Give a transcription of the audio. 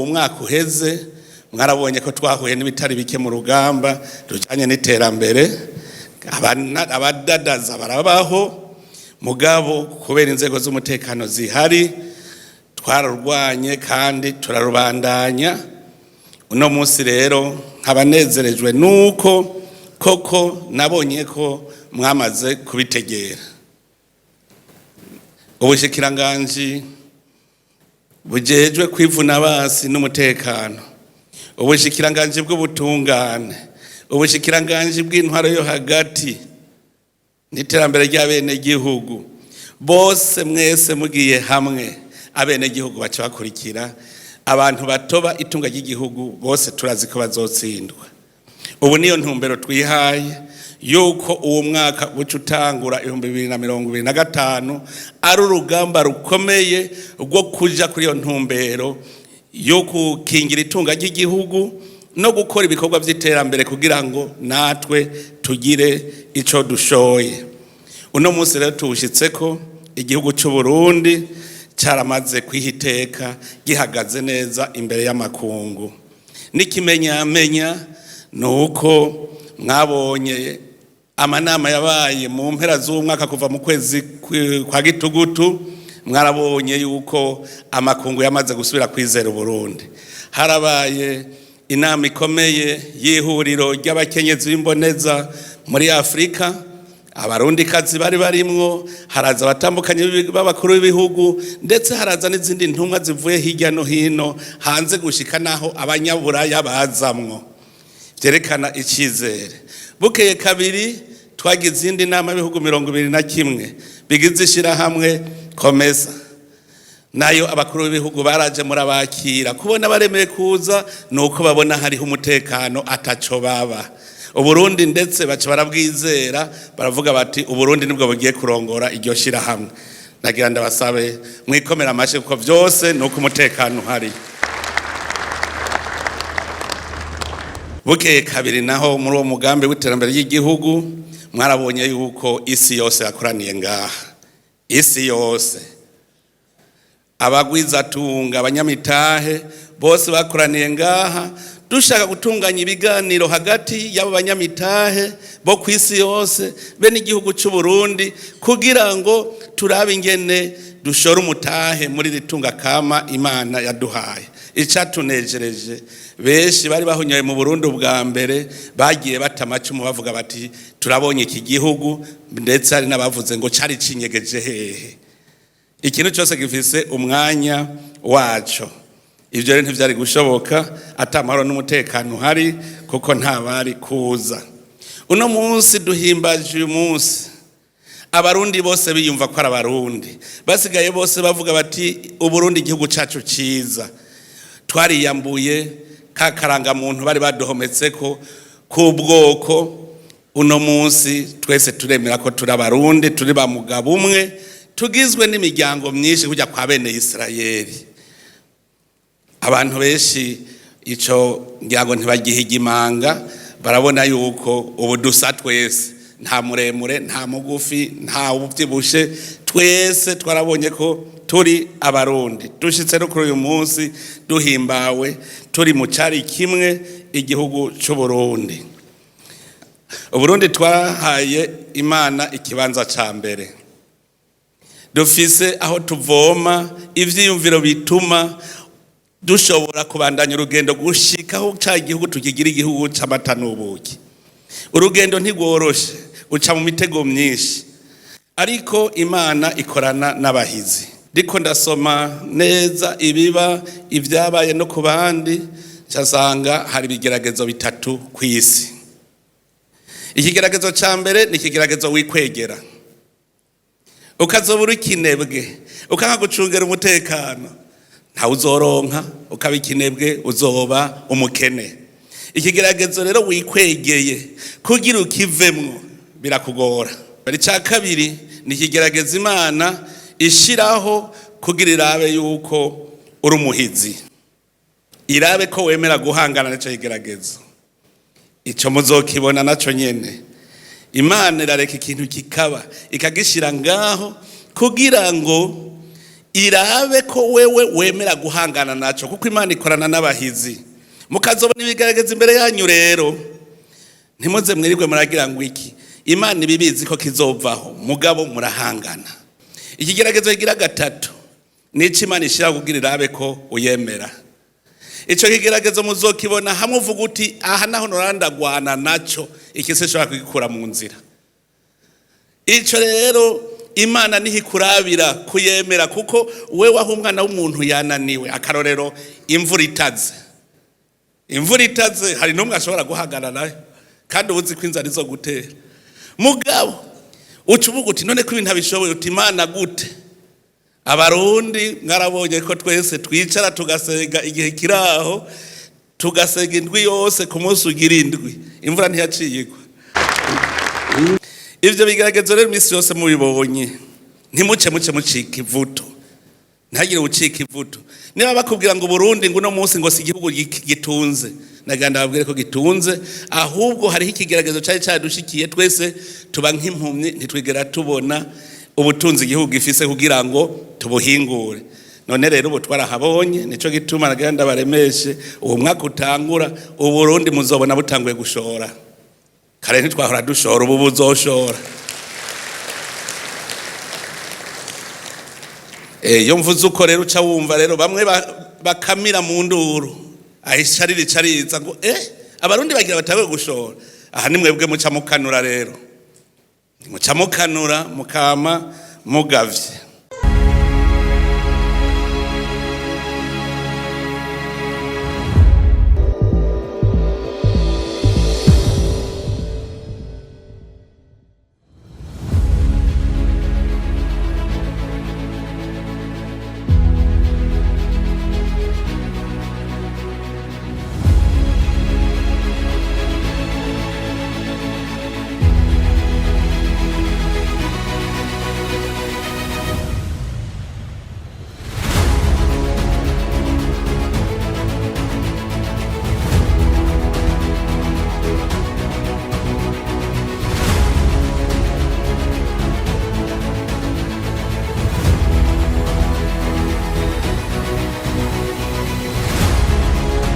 Uwu mwaka uheze mwarabonye ko twahuye n'ibitari bike mu rugamba rujanye n'iterambere. Abadadaza barabaho, mugabo kubera inzego z'umutekano zihari twararwanye kandi turarubandanya. Uno munsi rero nkabanezerejwe nuko koko nabonye ko mwamaze kubitegera. Ubushikiranganji bujejwe kwivuna basi n'umutekano, ubushikiranganji bw'ubutungane, ubushikiranganji bw'intwaro yo hagati n'iterambere ry'abenegihugu, bose mwese mugiye hamwe, abenegihugu baca bakurikira. Abantu batoba itunga ry'igihugu bose turazi ko bazotsindwa. Ubu niyo ntumbero twihaye yuko uwo mwaka buca utangura 2025 ari urugamba rukomeye rwo kuja kuri iyo ntumbero yo gukingira itunga ry'igihugu no gukora ibikorwa by'iterambere kugira ngo natwe tugire ico dushoye. Uno munsi rero tuwushyitse ko igihugu cy'u Burundi cyaramaze kwiha iteka, gihagaze neza imbere y'amakungu. N'ikimenyamenya ni uko mwabonye amanama yabaye mu mpera z'umwaka kuva mu kwezi kwa gitugutu. Mwarabonye yuko amakungu yamaze gusubira kwizera Uburundi. Harabaye inama ikomeye y'ihuriro ry'abakenyezi b'imboneza muri Afurika, Abarundikazi bari barimwo, haraza abatandukanye b'abakuru b'ibihugu, ndetse haraza n'izindi ntumwa zivuye hirya no hino hanze, gushika naho Abanyaburaya bazamwo, byerekana icyizere. Bukeye kabiri twagize izindi nama y'ibihugu 21 bigize ishyirahamwe COMESA, nayo abakuru b'ibihugu baraje, murabakira. Kubona baremeye kuza ni uko babona hariho umutekano, ataco baba Uburundi, ndetse baca barabwizera, baravuga bati: "Uburundi nibwo bugiye kurongora iryo shyirahamwe." Nagira ndabasabe mwikomera amashyi, kuko byose ni uko umutekano uhari. Bukeye kabiri naho, muri uwo mugambi w'iterambere ry'igihugu, mwarabonye yuko isi yose yakoraniye ngaha, isi yose, abagwizatunga, abanyamitahe bose bakoraniye ngaha, dushaka gutunganya ibiganiro hagati y'abo banyamitahe bo ku isi yose be n'igihugu cy'u Burundi, kugira ngo turabe ingene dushora umutahe muri ritunga kama Imana yaduhaye. Icatunejereje, benshi bari bahunyoye mu Burundi bwa mbere bagiye bata amacumu, bavuga bati: "Turabonye iki gihugu." Ndetse hari n'abavuze ngo: "Cari cinyegeje hehe?" Ikintu cyose gifise umwanya waco. Ibyo rero ntibyari gushoboka ata amahoro n'umutekano uhari, kuko nta bari kuza. Uno munsi duhimbaje uyu munsi, Abarundi bose biyumva ko ari Abarundi, basigaye bose bavuga bati: "Uburundi igihugu cyacu cyiza." Twariyambuye ka karangamuntu bari baduhometse ko k'ubwoko. Uno munsi twese turemera ko turi Abarundi, turi ba mugabo umwe, tugizwe n'imiryango myinshi kujya kwa bene Isirayeli. Abantu benshi icyo ngira ngo ntibagihiga imanga, barabona yuko ubu dusa twese, nta muremure, nta mugufi, nta ubyibushe, twese twarabonye ko turi Abarundi. Dushyitse no kuri uyu munsi duhimbawe, turi mu cyari kimwe, igihugu cy'u Burundi. Uburundi twahaye Imana ikibanza cya mbere. Dufise aho tuvoma ivyiyumviro bituma dushobora kubandanya urugendo gushikaho ca igihugu tukigira igihugu c'amata n'ubuki. Urugendo ntigworoshe, uca mu mitego myinshi, ariko Imana ikorana n'abahizi. Ndiko ndasoma neza ibiba, ibyabaye no ku bandi, nsanga hari ibigeragezo bitatu ku isi. Ikigeragezo cya mbere ni ikigeragezo wikwegera, ukazobura ikinebwe, ukanga gucungera umutekano, ntawe uzoronka, ukaba ikinebwe, uzoba umukene. Ikigeragezo rero wikwegeye, kugira ukivemwo birakugora. Icya kabiri ni ikigeragezo Imana ishiraho kugira irabe yuko uri umuhizi, irabe ko wemera guhangana n'icyo kigeragezo. Icyo muzokibona nacyo nyene. Imana irareka ikintu kikaba, ikagishyira ngaho kugira ngo Irabe ko wewe wemera guhangana naco, kuko Imana ikorana n'abahizi. Mukazobona ibigaragaza imbere yanyu rero, ntimuze mwirirwe muragira ngo iki. Imana ibibizi ko kizovaho, mugabo murahangana. Ikigeragezo kigira gatatu nico Imana ishira kugira irabe ko uyemera. Ico kigeragezo muzokibona hamwe uvuga uti: "Aha naho norandagwana naco, iki sinshobora kugikura mu nzira." Ico rero Imana niho ikurabira kuyemera, kuko wewe aho umwana w'umuntu yananiwe, akarorero imvura itaze, imvura itaze, hari n'umwe ashobora guhangana nayo, kandi uba uzi ko inzara izo gutera. Mugabo uca uvuga uti: "None ko ibintu abishoboye?" Uti: "Imana gute?" Abarundi mwarabonye ko twese twicara tugasenga igihe kiraho, tugasenga indwi yose. Ku munsi ugira indwi imvura ntiyaciye igwa. Ivyo bigeragezo rero, iminsi yose mubibonye, ntimuce muce mucika ivuto, ntihagire ucika ivuto. Niba bakubwira ngo Burundi ngo uno munsi ngo si igihugu gitunze, nagira ndababwire ko gitunze. Ahubwo hariho ikigeragezo cari cadushikiye twese, tuba nk'impumyi, ntitwigera tubona ubutunzi igihugu gifise kugira ngo tubuhingure. None rero ubu twarahabonye. Nico gituma nagira ndabaremeshe: uwo mwaka utangura, Uburundi muzobona butanguye gushora. Kare ntitwahora dushora, ubu buzoshora. Iyo mvuze uko rero, uca wumva rero bamwe bakamira mu nduru, ahisha ririca riza ngo abarundi bagira batanguye gushora. Aha ni mwebwe muca mukanura rero, muca mukanura mukama mugavye.